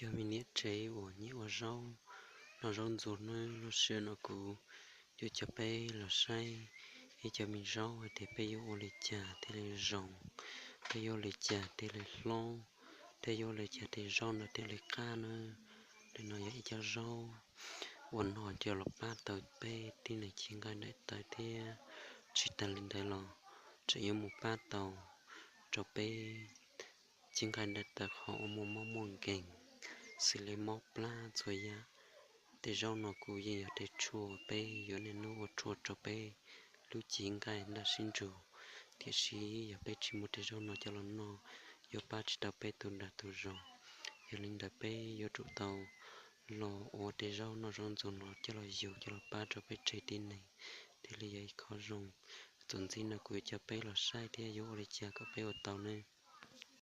Cov me niam tsev uas nyiam ua zaub, noj zaub ntxuag nawb, lub sij hawm no kuv yuav coj peb los saib ib cov me zaub hais tias peb yuav ua li cas thiaj li zoo, peb yuav ua li cas thiaj li hlob, thiab yuav ua li cas thiaj zaub no thiaj li qab nawb. Li no yog ib cov zaub uas no coj los pab tau peb tib neeg cev nqaij daim tawv thiab tsis tas li ntawd los tseem yuav mus pab tau rau peb cev nqaij daim tawv qhov uas muaj mob muaj nkeeg, xws li mob plab txhua yam. Tej zaub no kuj yeej yog tej tshuaj peb yuav niaj hnub ua tshuaj rau peb lub cev nqaij nraj sib ntsug, tiam sis yog peb tsis muaj tej zaub no coj los noj, yuav pab tsis tau peb tus dag tus zog. Yog li ntawd peb yuav tsum tau los ua tej zaub noj zaub ntxuag no coj los yug coj los pab rau peb tsev tib neeg, thiaj li yog ib qho zoo. Txuas ntxiv no kuv yuav coj peb los saib thiab yuav ua li cas kom peb ua tau nawb.